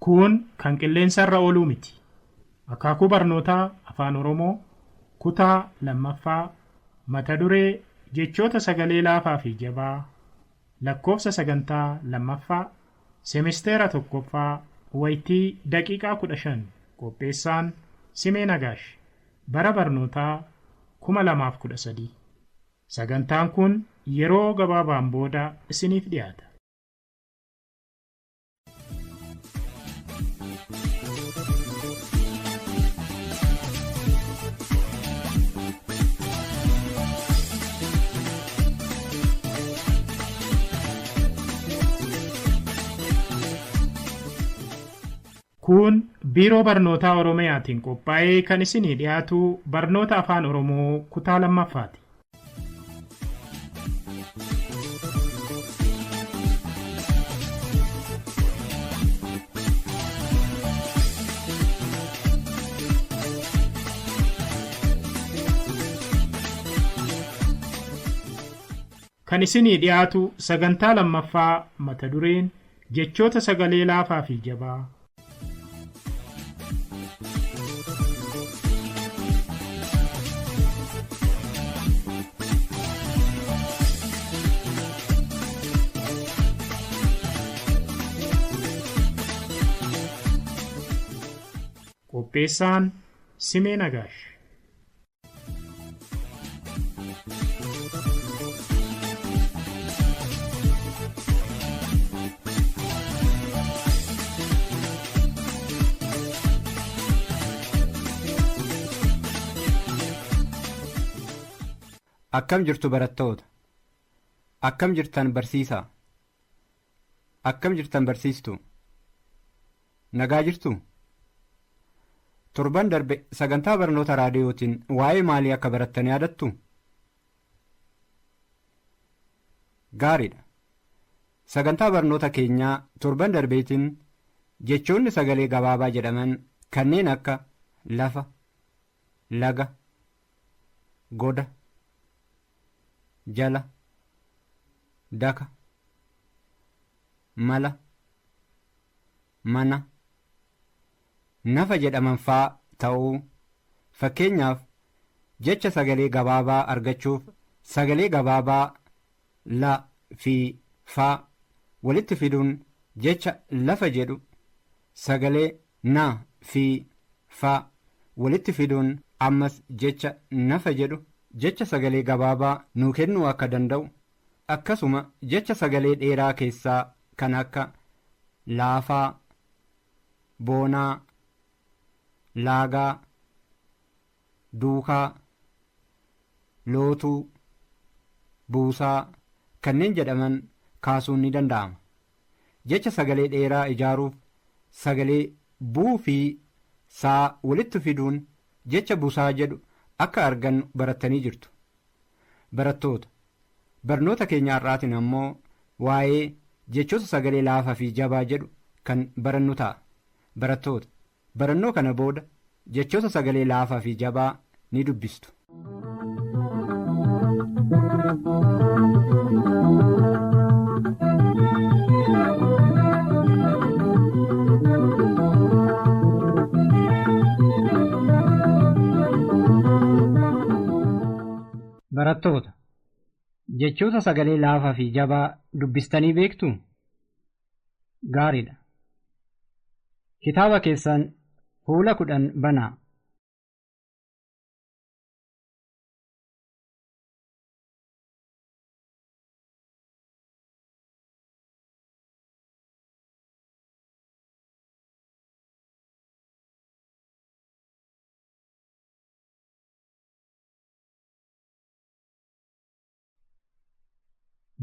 Kun kan qilleensarra ooluu miti. Akaakuu barnootaa Afaan Oromoo kutaa lammaffaa mata duree jechoota sagalee laafaa fi jabaa lakkoofsa sagantaa lammaffaa seemisteera tokkoffaa waytii daqiiqaa 15 qopheessaan Simee Nagaash bara barnootaa 2013. Sagantaan kun yeroo gabaabaan booda isiniif dhiyaata. Kun Biiroo Barnootaa Oromiyaatiin qophaa'ee kan isinii dhiyaatu barnoota Afaan Oromoo kutaa lammaffaati. Kan isinii dhiyaatu sagantaa lammaffaa mata dureen jechoota sagalee laafaa fi jabaa. Qopheessaan Simee Nagaash. Akkam jirtu barattoota? Akkam jirtan barsiisaa? Akkam jirtan barsiistuu? Nagaa jirtuu? Torban darbe sagantaa barnoota raadiyootiin waa'ee maalii akka barattan yaadattu? Gaariidha. Sagantaa barnoota keenyaa torban darbeetiin jechoonni sagalee gabaabaa jedhaman kanneen akka lafa, laga, goda, jala, daka, mala, mana, nafa jedhaman faa ta'uu fakkeenyaaf jecha sagalee gabaabaa argachuuf sagalee gabaabaa la fi fa walitti fiduun jecha lafa jedhu sagalee na fi fa walitti fiduun ammas jecha nafa jedhu jecha sagalee gabaabaa nuu kennuu akka danda'u akkasuma jecha sagalee dheeraa keessaa kan akka laafaa, boonaa, laagaa, duukaa, lootuu, buusaa kanneen jedhaman kaasuun ni danda'ama. Jecha sagalee dheeraa ijaaruuf sagalee buu fi saa walitti fiduun jecha busaa jedhu akka argannu barattanii jirtu. Barattoota, barnoota keenya har'aatiin ammoo waa'ee jechoota sagalee laafaa fi jabaa jedhu kan barannu ta'a. Barattoota, barannoo kana booda jechoota sagalee laafaa fi jabaa ni dubbistu. Barattoota, jechoota sagalee laafaa fi jabaa dubbistanii beektuu? Gaariidha. Kitaaba keessan fuula 10 banaa.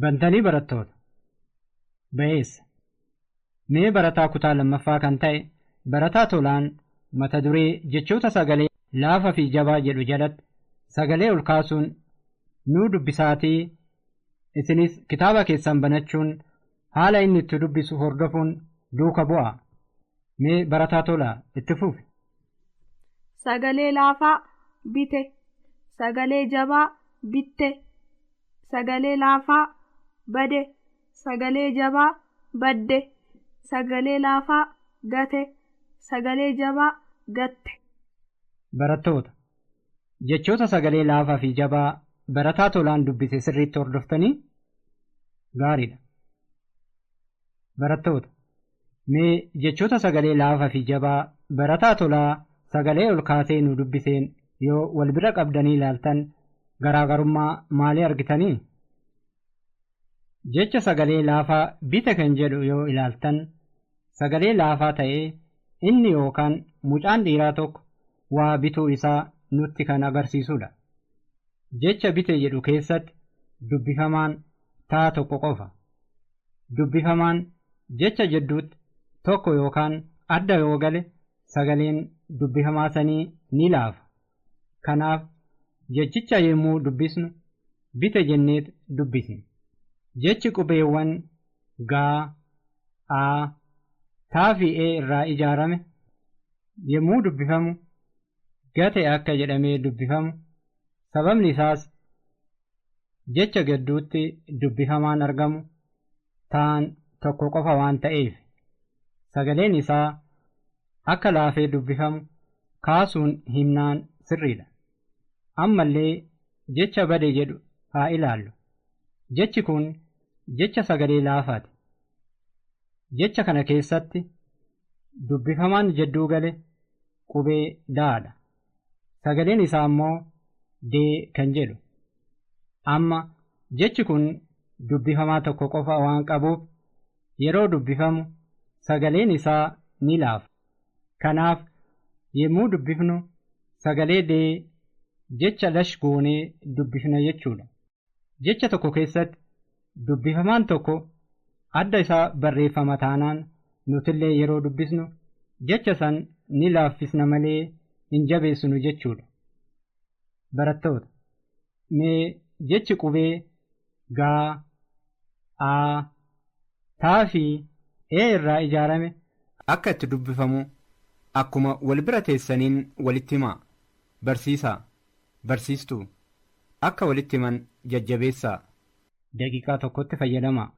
Bantanii barattoota. Ba'eessa. Mee barataa kutaa lammaffaa kan ta'e barataa Tolaan mata duree jechoota sagalee laafaa fi jabaa jedhu jalatti sagalee ol kaasuun nuu dubbisaatii isinis kitaaba keessan banachuun haala inni itti dubbisu hordofuun duuka bu'aa. Mee barataa Tolaa itti fufi. Sagalee laafaa bite, sagalee jabaa bitte, sagalee laafaa bade, sagalee jabaa badde, sagalee laafaa gate. Sagalee jabaa gatte. Barattoota, jechoota sagalee laafaa fi jabaa barataa Tolaan dubbise sirriitti hordoftanii gaariidha. Barattoota, mee jechoota sagalee laafaa fi jabaa barataa Tolaa sagalee ol kaasee nu dubbiseen yoo wal bira qabdanii ilaaltan garaagarummaa maalii argitanii? Jecha sagalee laafaa bite kan jedhu yoo ilaaltan sagalee laafaa ta'ee inni yookaan mucaan dhiiraa tokko waa bituu isaa nutti kan agarsiisudha. Jecha bite jedhu keessatti dubbifamaan taa tokko qofa. Dubbifamaan jecha jedhuutti tokko yookaan adda yoo gale sagaleen dubbifamaa sanii ni laafa. Kanaaf jechicha yommuu dubbisnu bite jenneet dubbisna. Jechi qubeewwan gaa, aa, taa fi ee irraa ijaarame yommuu dubbifamu gate akka jedhamee dubbifamu sababni isaas jecha gidduutti dubbifamaan argamu taan tokko qofa waan ta'eef sagaleen isaa akka laafee dubbifamu kaasuun himnaan sirriidha. Ammallee jecha bade jedhu haa ilaallu. Jechi kun jecha sagalee laafaati. Jecha kana keessatti dubbifamaan jedduu gale qubee daadha. Sagaleen isaa immoo dee kan jedhu. Amma jechi kun dubbifamaa tokko qofa waan qabuuf yeroo dubbifamu sagaleen isaa ni laafa. Kanaaf yommuu dubbifnu sagalee dee jecha lash goonee dubbifna jechuudha. Jecha tokko keessatti dubbifamaan tokko adda isaa barreeffama taanaan nutillee yeroo dubbisnu jecha san ni laaffisna malee hin jabeessinu jechuudha. Barattoota, mee jechi qubee gaa, aa, taa fi ee irraa ijaarame akka itti dubbifamu akkuma wal bira teessaniin walitti himaa. Barsiisaa, barsiistuu, akka walitti himan jajjabeessaa. Daqiiqaa tokkotti fayyadamaa.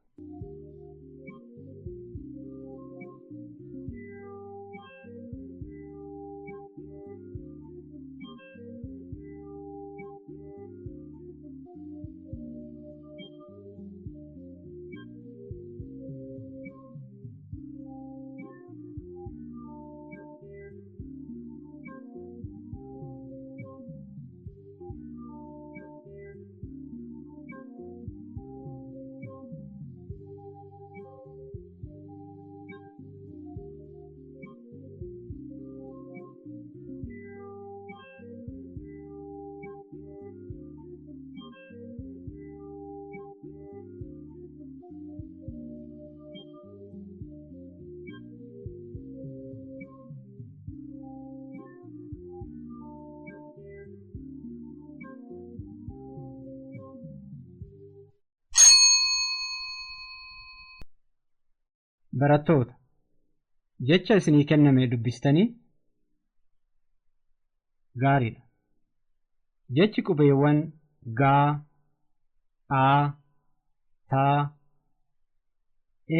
Barattoota, jecha isinii kenname dubbistanii gaariidha. Jechi qubeewwan gaa, aa, taa,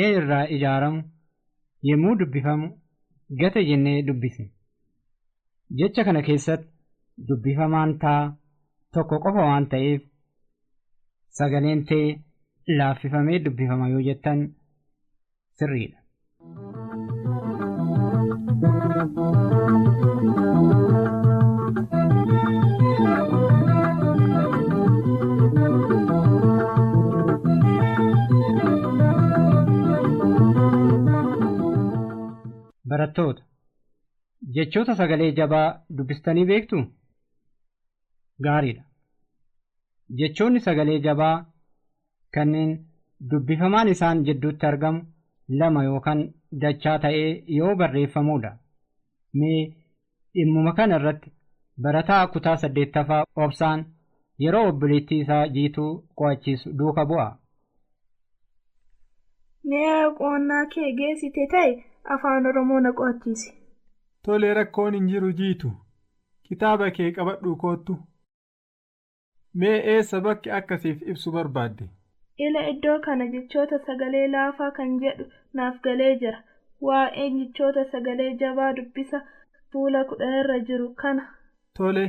ee irraa ijaaramu yommuu dubbifamu gate jennee dubbisna. Jecha kana keessatti dubbifamaan taa tokko qofa waan ta'eef sagaleen tee laaffifamee dubbifama yoo jettan sirriidha. Barattoota, jechoota sagalee jabaa dubbistanii beektuu? Gaariidha. Jechoonni sagalee jabaa kanneen dubbifamaan isaan jidduutti argamu lama yookaan dachaa ta'ee yoo barreeffamudha. Mee dhimmuma kana irratti barataa kutaa 8ffaa Obsaan yeroo obboleettii isaa Jiituu qo'achiisu duuka bu'a. Mi'a qo'annaa kee geessite ta'e afaan Oromoo na qo'achiisi. Tolee, rakkoon hin jiru Jiitu. Kitaaba kee qabadhuu koottu. Mee eessa bakki akkasiif ibsu barbaadde? Ila iddoo kana jechoota sagalee laafaa kan jedhu naaf galee jira. Waa'een jechoota sagalee jabaa dubbisa fuula 10 irra jiru kana. Tole,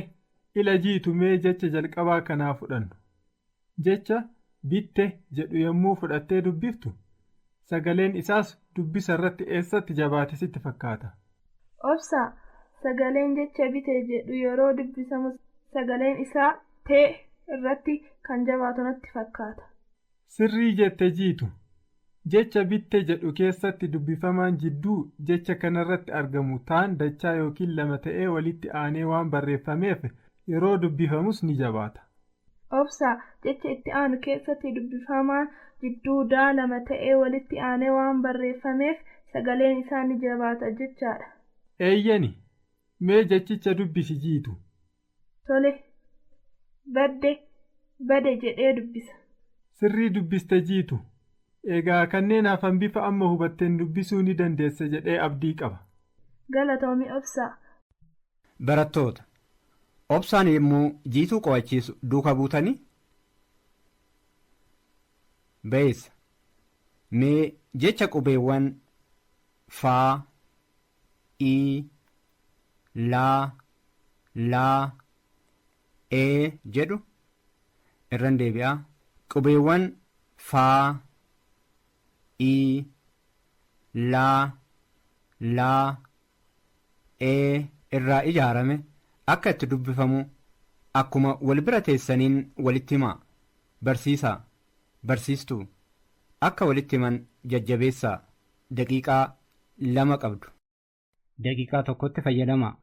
ila Jiitu mee jecha jalqabaa kanaa fudhannu. Jecha bitte jedhu yommuu fudhattee dubbiftu sagaleen isaas dubbisa irratti eessatti jabaate sitti fakkaata? Obsaa, sagaleen jecha bite jedhu yeroo dubbisamu sagaleen isaa tee irratti kan jabaatu natti fakkaata. Sirrii jette Jiitu. Jecha bitte jedhu keessatti dubbifamaan jidduu jecha kanarratti argamu taan dachaa yookiin lama ta'ee walitti aanee waan barreeffameef yeroo dubbifamus ni jabaata. Obsaa, jecha itti aanu keessatti dubbifamaan jidduu daa lama ta'ee walitti aanee waan barreeffameef sagaleen isaa ni jabaata jechaadha. Eeyyani, mee jechicha dubbisi Jiitu. Tole, badde, bade jedhee dubbisa. Sirrii dubbiste Jiitu. Egaa kanneen hafan bifa amma hubatteen dubbisuu ni dandeessa jedhee abdii qaba. Galatoomi Obsaa. Barattoota, Obsaan yommuu Jiituu qo'achiisu duuka buutanii? Beessa. Mee jecha qubeewwan faa, ii, laa, laa, ee jedhu irran deebi'aa. Qubeewwan faa, ii, laa, laa, ee irraa ijaarame akka itti dubbifamu akkuma wal bira teessaniin walitti himaa. Barsiisaa, barsiistuu akka walitti himan jajjabeessaa. Daqiiqaa 2 qabdu. Daqiiqaa 1tti fayyadamaa.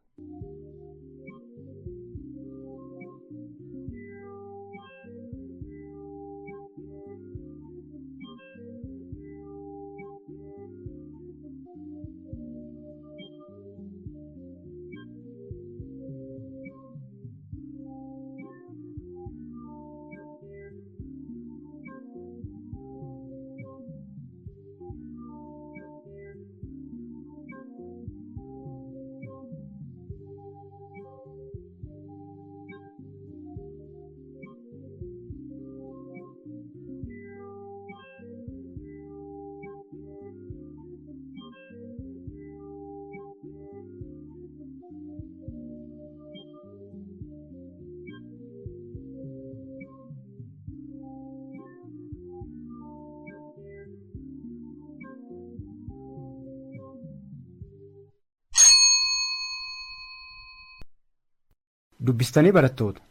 Dubbistanii barattoota.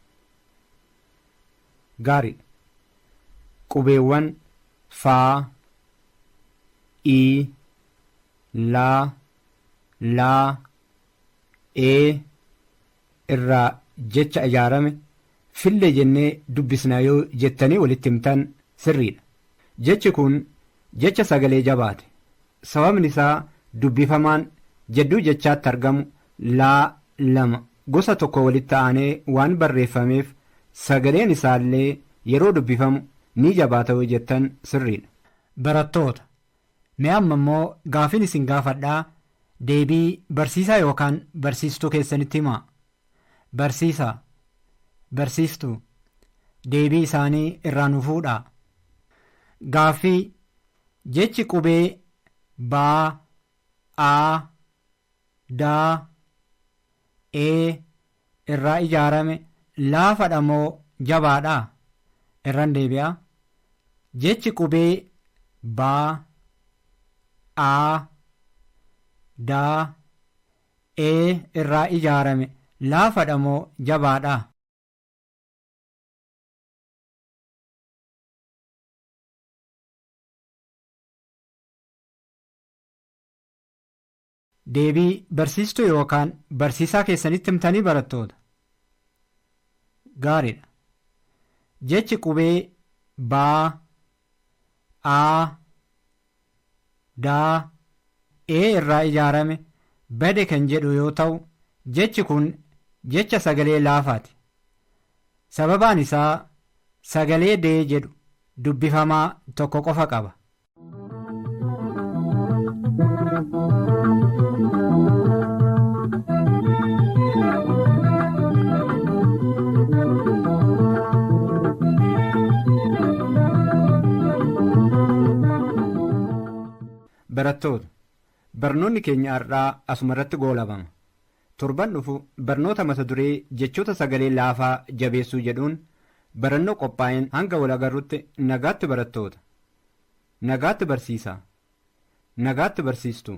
Gaariidha. Qubeewwan faa, ii, laa, laa, ee irraa jecha ijaarame fille jennee dubbisna yoo jettanii walitti himtan sirriidha. Jechi kun jecha sagalee jabaate. Sababni isaa dubbifamaan jedduu jechaatti argamu laa lama gosa tokko walitti aanee waan barreeffameef sagaleen isaallee yeroo dubbifamu ni jabaata yoo jettan sirriidha. Barattoota, mee amma immoo gaafiin isin gaafadhaa deebii barsiisaa yookaan barsiistuu keessanitti himaa. Barsiisaa, barsiistuu, deebii isaanii irraa nu fuudhaa. Gaaffii, jechi qubee baa, aa, daa, ee irraa ijaarame laafadha moo jabaadha? Irran deebi'a. Jechi qubee baa, aa, daa, ee irraa ijaarame laafadha moo jabaadha? Deebii barsiistuu yookaan barsiisaa keessanitti himtanii barattoota. Gaariidha. Jechi qubee baa, aa, daa, ee irraa ijaarame bade kan jedhu yoo ta'u jechi kun jecha sagalee laafaati. Sababaan isaa sagalee dee jedhu dubbifamaa tokko qofa qaba. Barattoota, Barnoonni keenya har'aa asuma irratti goolabama. Torban dhufu barnoota mata duree jechoota sagalee laafaa jabeessuu jedhuun barannoo qophaa'een hanga wal agarrutti nagaatti barattoota. Nagaatti barsiisaa. Nagaatti barsiistuu.